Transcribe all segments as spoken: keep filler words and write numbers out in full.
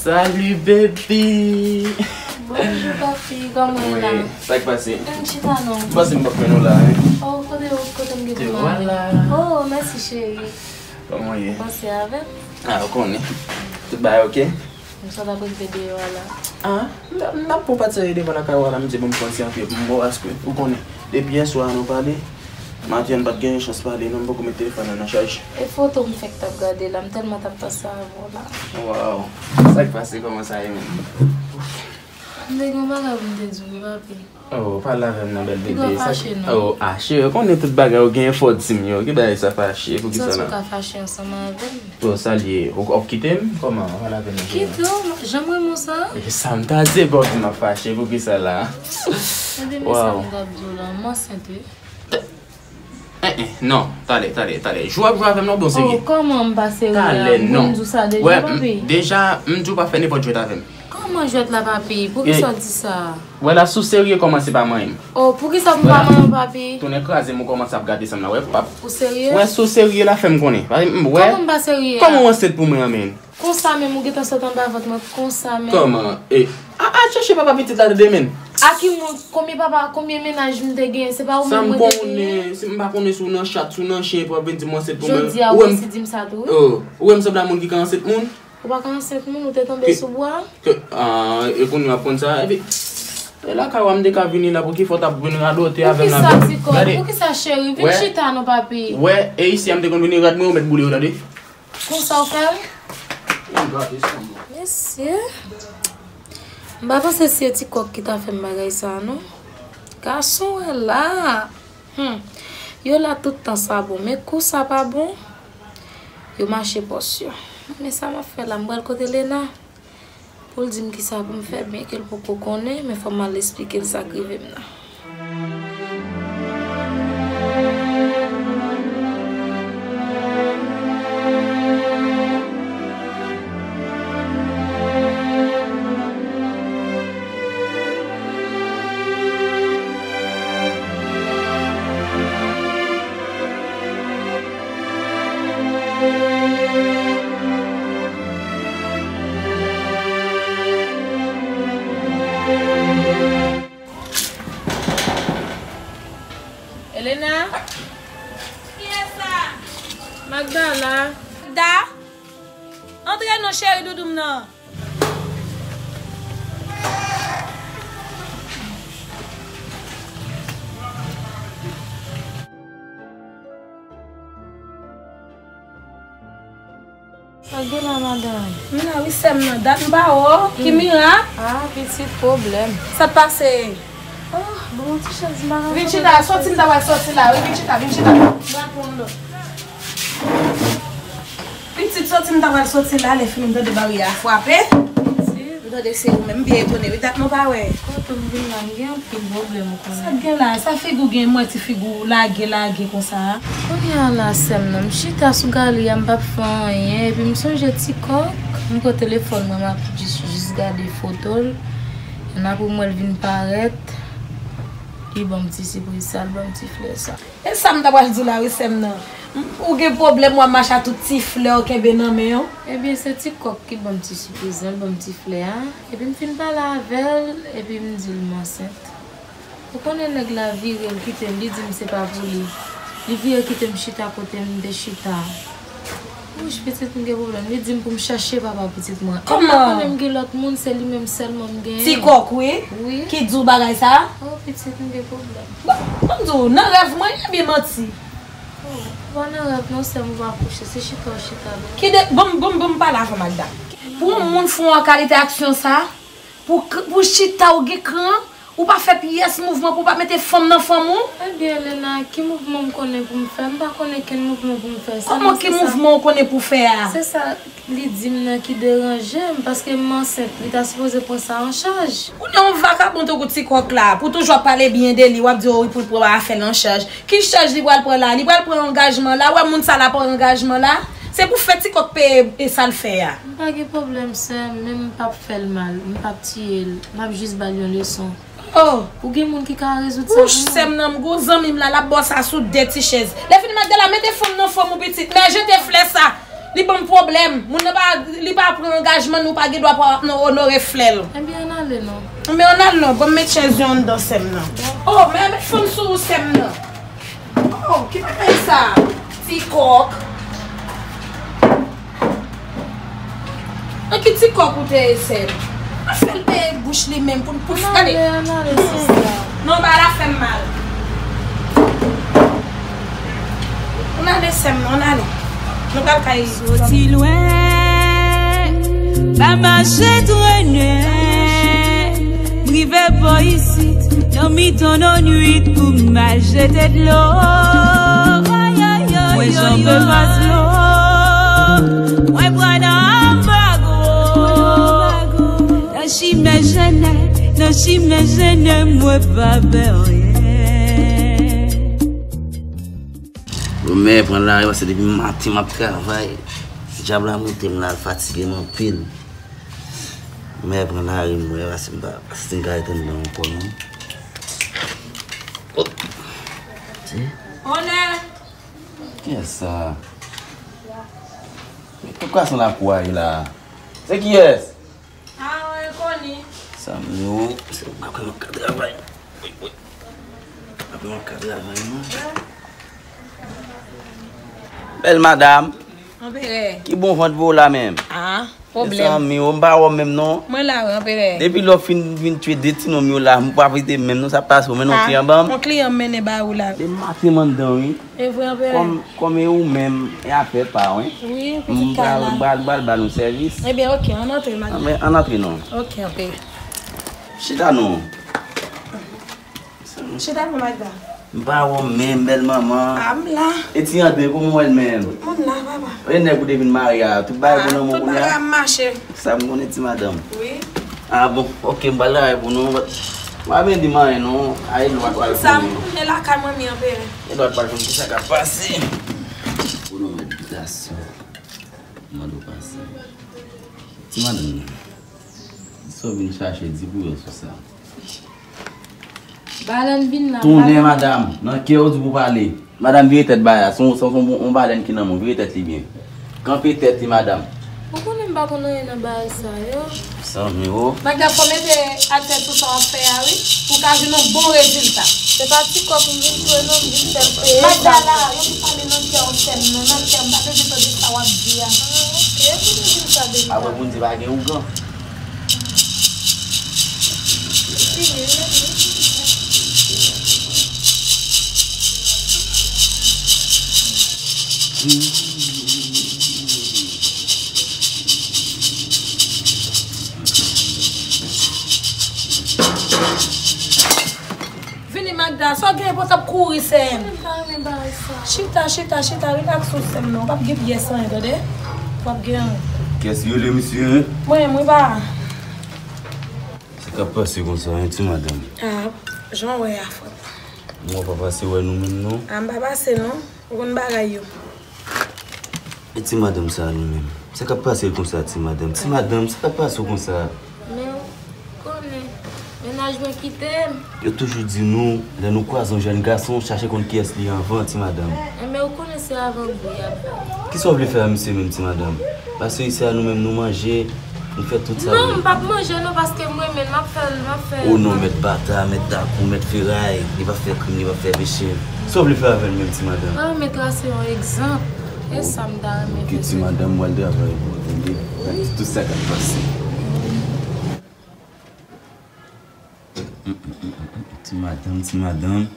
Salut baby! Bonjou papi, kòman w ye la? Wi, sa k pase? Vin chita non. M panse m p ap jwenn ou la, wi. Oh, kote w, kote m gen pou m ale? Te vwala. Oh, mèsi cheri. Kòman w ye? Panse avè m. Ah, ou konnen. Tout bagay oke? M santi ap rete deyò a la. Ah, m t ap, m t ap pran pati sa devan lakay ou a la, m di bon m pran ti anpil pou m bo paske ou konnen. Depi yè swa nou pale, maten an m pa t genyen chans pale non, m poko met telefòn nan nan chaj. E foto m fèk t ap gade la, m tèlman t ap panse avè w la. Waw, sa k pase, kòman sa ye menm? M te gen yon bagay pou m te di w wi papi. Oh, pale avè m non bèl bebe. Piga w fache non. Oh, ah, cheri, ou konnen tout bagay ou genyen fò w di m yo. Ki bagay sa fache? Poukisa la? Ou santi w ka fache ansanm avè m? Oh, sa l ye? Ou, ou ap kite m? Kòman? Pale avè m non cheri. Kite w? Jan m renmen w sa? E sa m ta di, e pa w di m ap fache, poukisa la? Tande men sa m t ap di w la, m ansent wi. Eh, eh, non, talè, talè, talè. Jwe w ap jwe avè m non, bon serye. Oh, kòman m pa serye a? Talè, non. Mwen di w sa deja, papi. Deja, m di w pa fè nenpòt jwèt avè m. Kòman jwèt la, papi? Poukisa w di sa? Wè la, si w serye, kòmanse pa manyen m. Oh, poukisa pou m pa manyen w, papi? Tounen kraze m, ou kòmanse ap gade sa m la, wè, pap. Ou serye? Wè, si w serye la, fè m konnen. Paske m wè. Kòman m pa serye a? Kòman w ansent pou mwen an, menn? Konsa menm, ou gentan sot anba vant mwen, konsa menm. Kòman? E, a, al chèche papa pitit la tande, menn. A ki moun, konbyen papa, konbyen mennaj m te genyen, se pa ou menm mwen te genyen? Sa m konnen, si m pa konnen si w nan chat, si w nan chen, epi w ap vin di m w ansent pou mwen. Jodi a, ou resi di m sa tou, wi. Oh, ou wè m sanble a moun ki ka ansent moun? Ou pa ka ansent moun, ou te tonbe sou bwa. Ke, ah, e kounye w ap konn sa, epi, e lakay ou a m te ka vini la, poukisa w t ap vin radote avè m la? Poukisa ti kòk? Poukisa cheri? Vin chita non, papi. Wè, e isi a m te konn vini rad mwen, ou mèt boule yo, tande. Konsa w fè l? Mesye, m pa panse se ti kòk ki ta fè m bagay sa a non. Gason wè la. Hmm. Yo la tout tan sa bon, men kou sa pa bon, yo mache pòs yo. Men sa m ap fè la, m pral kote Lena. Pou l di m kisa pou m fè, byenke l poko konnen, men fò m al esplike l sa k rive m nan. Elena? Kiyès sa? Magda la. Magda? Antre non, cheri doudou m nan. Sa gen la, madanm? M la wi, sè m nan. Dat m pa wè w. Ki mirak? Ah, pitit pwoblèm. Sa t pase? Ah, bon, ti chèz m pa ka. Vin chita, sòti m ta pral sòti la wi, vin chita, vin chita. M pral pran yon lòt. Pitit, sòti m ta pral sòti la, lè fini m tande baryè a frape. M tande se ou menm, m byen etone wi, dat mwen pa wè. Kote m vin la, m gen anpil pwoblèm ou konnen. Sa t gen la? Sa figi w gen, m wè ti figi w lage, lage konsa a. Kounye a la, sè m nan, m chita sou galri a, m p ap fè anyen, epi m sonje ti kòk, m pran telefòn mwen, m ap jis, jis gade foto l. Ann apre m wè l vin parèt, li ban m ti sipriz sa, l ban m ti flè sa. E sa m ta pral di w la wi, sè m nan. M, ou gen pwoblèm, w ap mache ak tout ti flè w kenbe nan men w. Ebyen, se ti kòk ki ban m ti sipriz lan, l ban m ti flè a. Epi m fin pale avè l, epi m di l m ansent. Ou konnen nèg la vire l kite m, li di m se pa pou li. Li vire kite m chita kote m te chita. Wouch, pitit m gen pwoblèm. Li di m pou m chache papa pitit mwen. Kòman? Ou pa konnen m gen lòt moun, se li menm sèlman m genyen. Ti kòk wi. Wi. Ki di w bagay sa? Oh, pitit m gen pwoblèm. Bon, ban m di w, nan rèv mwen ye oubyen manti? Oh, ou pa nan rèv non, sè m, ou pa kouche, se chita w chita la. Ki de, ban m, ban m, ban m pale avè Magda. Pou yon moun fè yon kalite aksyon sa, pou k-, pou chita w gen kran, Ou pa fè pyès mouvman pou w pa mete fanm nan fanm ou? Ebyen, Lena, ki mouvman m konnen pou m fè? M pa konnen kenn mouvman pou m fè. Kòman ki mouvman ou konnen pou fè a? Se sa li di m nan ki deranje m, paske m ansent, li ta sipoze pran sa an chaj. Ou nan yon vakabon tankou ti kòk la, pou toujou ap pale byen de li, w ap di, o wi, pou l pran afè l an chaj. Ki chaj li pral pran la? Li pral pran angajman la? Ou wè moun sa la pran angajman la? Se pou fè ti kòk peye e sa l fè a. M pa gen pwoblèm, sè m, men m p ap fè l mal, m p ap tiye l, m ap jis ba l yon leson. Oh! Ou gen moun ki ka rezoud sa pou mwen? Wouch, sè m nan, m gon zanmi m la, l ap ba w sa sou de ti chèz. Lè fini, Magdala, mete fanm nan fanm ou pitit, men jete flè sa. Li ban m pwoblèm. Moun nan pa, li pa pran angajman, nou pa gen dwa pa ap nan onore flè l. Ebyen, ann ale non. Men ann al non, ban m met chèz yo anndan, sè m nan. Oh, men met fanm sou ou, sè m nan. Oh, ki bagay sa? Ti kòk. Nan ki ti kòk ou te ye, sè m? An fè l peye bouch li menm pou, pou... Ann ale, ann ale, sista. Non, bagay la fè m mal. Ann ale, sè m, non, ann ale. Nou pral kay. Soti lwen, pa mache trennen. M rive bò isit, nan mitan nonnwit pou m al jete dlo. Mwen janbe Maslo, mwen pran nan anbago. Nan chimen jennen, nan chimen jennen, mwen pa pè anyen. Bon, mè pran lari, paske depi maten m ap travay. Dyab la moute m la, l fatige m anpil. Mè pran lari m, wè, paske m pa, paske m ka ret anndan ankò non. Oh. Ti. Onè! Kiyès sa? Poukwa se lakou a ye la? Se kiyès? Ah, wi, Koni. Sa m yo, se ou k ap ka travay. Wi, wi. Ap ka travay, non. Bèl madanm. Anperè. Ki bon vant pou w la menm? Ah, pwoblèm. Mezanmi, ou m pa wè w menm non. Mwen la, wi, Anperè. Depi lè w fin vin tchwe de ti nonm yo la, m pa vite menm non, sa pase w mennen yon kliyan ban m. Ah, yon kliyan m mennen ba ou la. De maten m anndan, wi. E vre, Anperè. Kòm, kòm e ou menm, e afè pa w, wi. Wi, pitit kay la. M pral, pral ba nou sèvis. Ebyen, oke, ann antre, madanm. Ann, ann antre non. Oke, Anperè. Chita non. Chita non, Magda. M pa wè w menm, bèl manman. Ah, m la. E ti Andre, kòman w wè l menm? Tout moun la, papa. E nèg ou te vin marye a, tout bagay bon nan men w kounye a? Ah, tout bagay ap mache. Sa m konnen, ti madanm. Wi. Ah bon, oke, m pral travay pou nou. But, w pa byen di m anyen non. Ay, nou pa pral konnen. Sa m konnen lakay mwen, mi Anperè. E nou pa pral konnen kisa k ap pase. Pou nou mèt bitasyon. Mande w pase. Ti madanm nan. Sa w vin chache, di pou yo sou sa. Balèn vin nan. Tounen, madanm. Nan kè w di pou pale. Madanm, vire tèt bagay la. Se yon, se yon, yon balèn ki nan men w. Vire tèt li byen. Kanpe tèt li, madanm. Ou konnen m pa konn anyen nan bagay sa yo. San euro. Magda, fò mete atè tout sa w ap fè a, wi. Pou w ka jwenn yon bon rezilta. Se pa ti kòk m vin jwe non, m vin fè l peye. Magda la, yo ki pale nan kè w, sè m, non, nan kè m, pa bezwen tande sa w ap di a. Ah, oke, pou nou di m sa deja. Apre pou n di pa gen ougan. Vini, Magda, sa w gen pou w t ap kouri, sè m? Mwen pa renmen bagay sa. Chita, chita, chita, rilaks ou, sè m, non. W p ap gen pyès anyen, tande? W p ap gen anyen. Kiyès ki rele misye, en? Mwen, mwen pa. Sa k ap pase konsa, en, ti madanm? Ah, jan w wè a, frè m. Mwen pa pase wè nou menm, non. Ah, m pa pase, non. Ou konn bagay yo. E ti madanm sa li menm? Sa k ap pase l konsa, ti madanm? Ti madanm, sa k ap pase w konsa? Men ou konnen, mennaj mwen kite m. Yo toujou di nou, lè nou kwaze yon jèn gason, chache konn kiyès li anvan, ti madanm. Enben, ou konnen se avangou y ap bay. Kisa w vle fè a misye menm, ti madanm? Paske isi a nou menm nou manje, nou fè tout sa nou vle. Non, m p ap manje non, paske m renmen l, m ap fè l, m ap fè l. O non, mèt bata, mèt dakou, mèt feray, li p ap fè krim, li p ap fè peche. Sa w vle fè avè l menm, ti madanm? Mwen renmen trase yon egzanp. E sa m ta renmen fè. Oke, ti madanm, m pral travay pou ou, tande? Gade tout sa k ap pase. Ti madanm, ti madanm.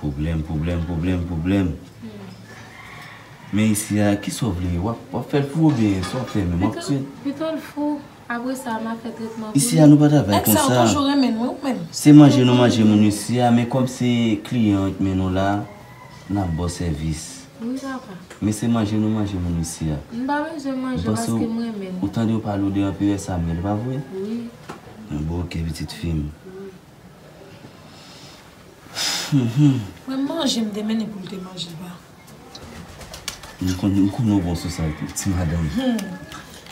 Pwoblèm, pwoblèm, pwoblèm, pwoblèm. Men isi a, kisa w vle? W ap, w ap fè l fou oubyen sa w ap fè menm? W ap tiye l? Pito l fou. Apre sa, m ap fè tretman pou li. Isi a, nou pa travay konsa. Èk sa, ou toujou renmen l, wi, ou menm. Se manje nou manje moun isi a, men kòm se kliyan yo k mennen w la, n ap ba w sèvis. Wi, papa. Men se manje nou manje moun isi a. M pa bezwen manje paske m renmen l. Ou tande yo pale w de anperè Samyèl, pa vre? Wi. Bon, oke, pitit fi m. Wi. Mwen manje, m te mennen pou l te manje, pa. M konn, m konn ou bon sou sa, ti madanm.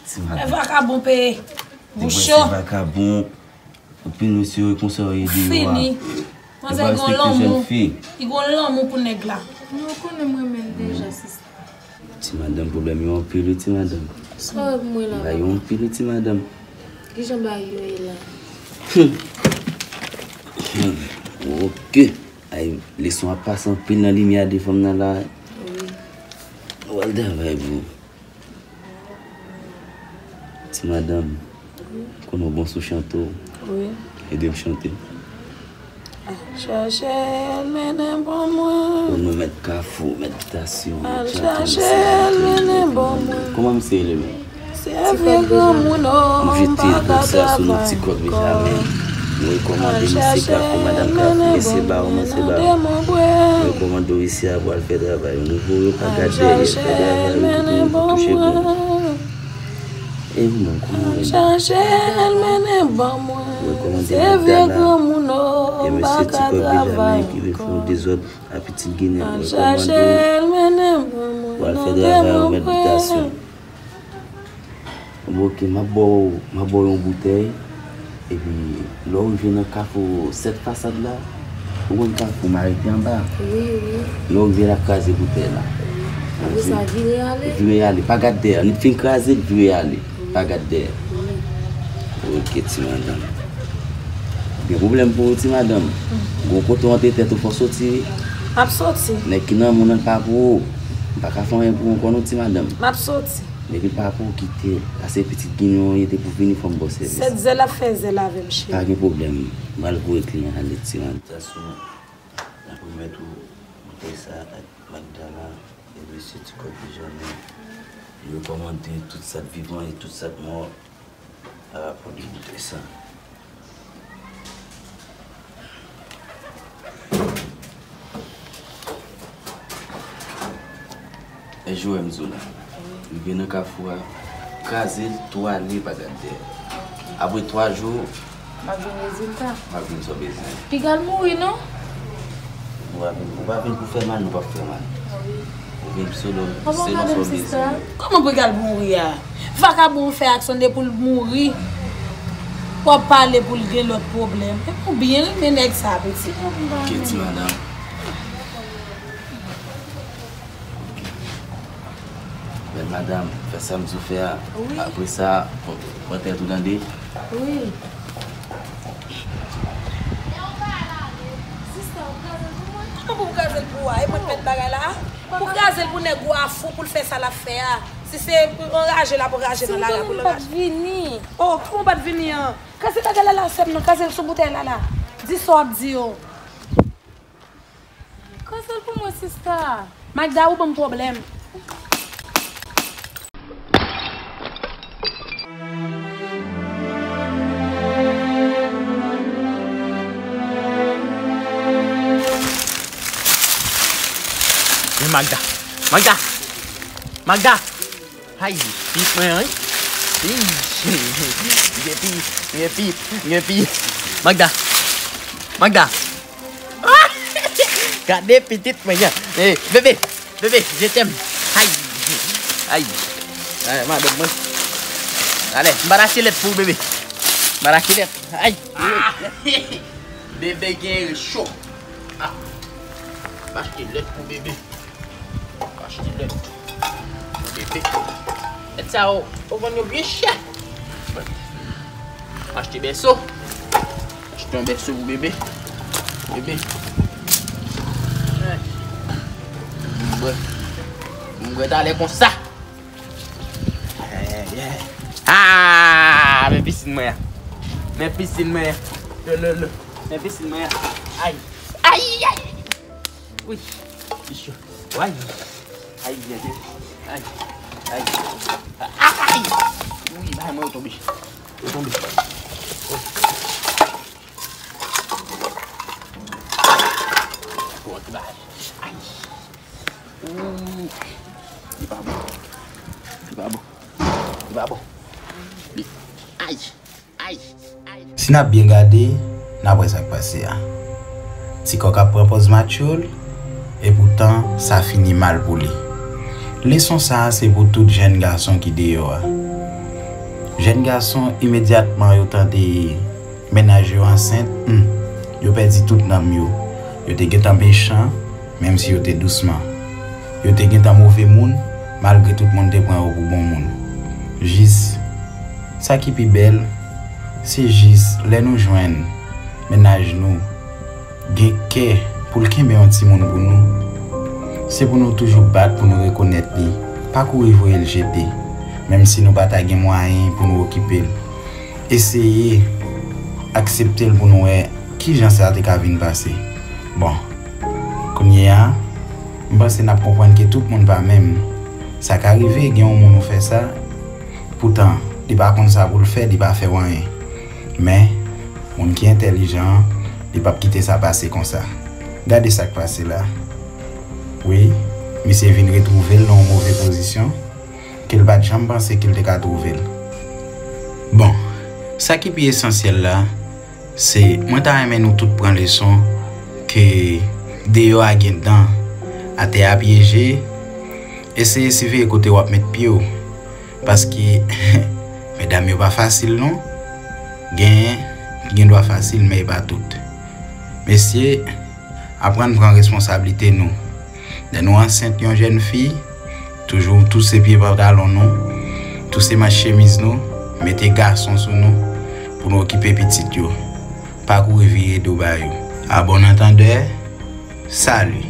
Ti madanm. Fè vakabon peye. Bouch yo. Fè vakabon. Anpil mesye yo konsa yo ye deyò a. Fini. Manzè gen yon lanmou. Li gen yon lanmou pou nèg la. Men ou konnen m renmen l deja, sista. Ti madanm, pwoblèm yo anpil wi, ti madanm. Sa w ap mwen la, papa? Bagay yo anpil wi, ti madanm. Kijan bagay yo ye la? Oke. Ay, leson ap pase anpil nan limyè de fanm nan la. Wi. W al travay, bro. Ti madanm, konnen w bon sou chante w. Wi. Ede m chante. Al chache l mennen ban mwen. O non, mèt Kafou, mèt Bitasyon, al chache l mennen ban mwen. Kòman misye rele menm? Se vye granmoun o, m jete l konsa sou nou ti kòk Benjamin. Nou rekòmande misye Kafou, madanm Kafou, mesye Bawon, mesye Bawon. Nou rekòmande w isi a pou al fè travay yo. Nou voye w pa gad dèyè, fè travay yo pou touche pou nou. E ou menm, kòman w rele? Al chache l mennen ban mwen. Ou rekòmande mèt Dana. E mesye ti kòk Benjamin ki vin fè yon dezòd a pitit Ginen. Ou rekòmande w al fè travay yo, mèt Bitasyon. Bon, oke, m ap ba w, m ap ba w yon boutèy. Epi, lè w rive nan kafou sèt fasad la, ou konn kafou m arete anba. Wi, wi. Lè w rive la, kraze boutèy la. Wi. Apre sa, vire ale. Vire ale. Pa gad dèyè. Annik fin kraze l, vire ale. Wi. Pa gad dèyè. Wi. Oke, ti madanm. Gen pwoblèm pou ou, ti madanm. Gon kote w antre tèt ou, fò w soti wi. M ap soti. Nèg ki nan moun nan pa pou ou. M pa ka fè anyen pou ou ankò non, ti madanm. M ap soti. Depi l pa pou ou kite l, paske pitit Ginen an, li te pou vini fò m ba w sèvis. Sèt zèl ap fè zèl avè m, cheri. Pa gen pwoblèm. M pral voye kliyan ale, ti madanm. Tansyon, n ap remèt ou boutèy sa ak Magdala e mesye ti kòk Benjamin. Yo rekòmande tout sa k vivan e tout sa k mò. Parapò de boutèy sa. Èske w wè m di w la? Rive nan kafou a, kraze l, tou ale, pa gad dèyè. Apre twa jou, m ap jwenn rezilta. M ap jwenn sa w bezwen. Piga l mouri, non? Nou pa vin, nou pa vin pou fè mal, nou p ap fè mal. Ou vin selon, selon sa w bezwen. Kòman pou l al mouri a? Vakabon fè ak Sonde pou l mouri. W ap pale pou l gen lòt pwoblèm. Epi w byen renmen nèg sa, pitit. Oke, ti madanm. Bèl madanm, fè sa m di w fè a. Wi. Apre sa, pran, pran tèt ou tande. Wi. Sista, ou kraze l pou mwen? Kòman pou m kraze l pou ou a? E mwen k mèt bagay la a? Pou kraze l pou nèg ou a fou pou l fè sa l ap fè a. Si se anraje l ap anraje nan lari a pou l anraje. Si m konnen m p ap vini. Oh, kòman w p ap vini an? Kraze bagay la la, sè m nan, kraze l sou boutèy la la. Di sa w ap di yo. Kraze l pou mwen, sista. Magda, ou ban m pwoblèm. Men Magda. Magda! Magda! Ay, pit mwen, wi. Ey, m gen pit, m gen pit, m gen pit. Magda. Magda. Gade pitit mwen an. Eh, bebe, bebe, je t'aime. Ay, ay. Ay, madanm mwen. Ale, m pa lache lèt pou ou, bebe. M pa lache lèt. Ay. Ah! Bebe gen cho. Ah. M achte lèt pou bebe. Achte lèt. Bebe. Lèt sa yo, yo vann yo byen chè. Achte bèso. Achte yon bèso pou bebe. Bebe. Mwen, mwen talè konsa. Ah, men pisin mwen an. Men pisin mwen an. Lo, lo, lo. Men pisin mwen an. Ay. Ay, ay. Wi. Ay. Ay, ay, ay. Ay. Ay. Ay. Wi, bay mwen yo tonbe. Yo tonbe. Twòp bagay. Ay. Ooh. Li pa bon. Li pa bon. Li pa bon. Li, ay. Ay. Ay. Si n ap byen gade, n ap wè sa k pase a. Ti kòk ap pran pòz matcho l, epoutan sa fini mal pou li. Leson sa a se pou tout jèn gason ki deyò a. Jèn gason, imedyatman yo tande mennaj yo ansent, hmm, yo pèdi tout nanm yo. Yo te gentan mechan, menm si yo te dousman. Yo te gentan move moun, malgre tout moun te pran yo pou bon moun. Jis, sa ki pi bèl, se jis lè nou jwenn mennaj nou gen kè pou l kenbe yon timoun pou nou, se pou nou toujou bat pou nou rekonèt li, pa kouri voye l jete, menm si nou pa ta gen mwayen pou nou okipe l. Eseye aksepte l pou nou wè kijan sa te ka vin pase. Bon, kounye a, m panse n ap konprann ke tout moun pa menm. Sa ka rive, gen yon moun ou fè sa, poutan, li pa konn sa pou l fè, li pa fè w anyen. Men, moun ki entèlijan an, li p ap kite sa pase konsa. Gade sa k pase la. Wi, misye vin retwouve l nan yon move pozisyon ke l pa t janm panse ke l te ka twouve l. Bon, sa ki pi esansyèl la, se mwen ta renmen nou tout pran leson ke deyò a gen dan, atè a pyeje, eseye siveye kote w ap met pye w, paske medam yo pa fasil non, genyen ki gen dwa fasil men e pa tout. Mesye, aprann pran responsablite nou. Lè nou ansent yon jèn fi, toujou touse pye pantalon nou, touse manch chemiz nou, mete gason sou nou pou nou okipe pitit yo. Pa kouri vire do ba yo. A bon antandè, sali.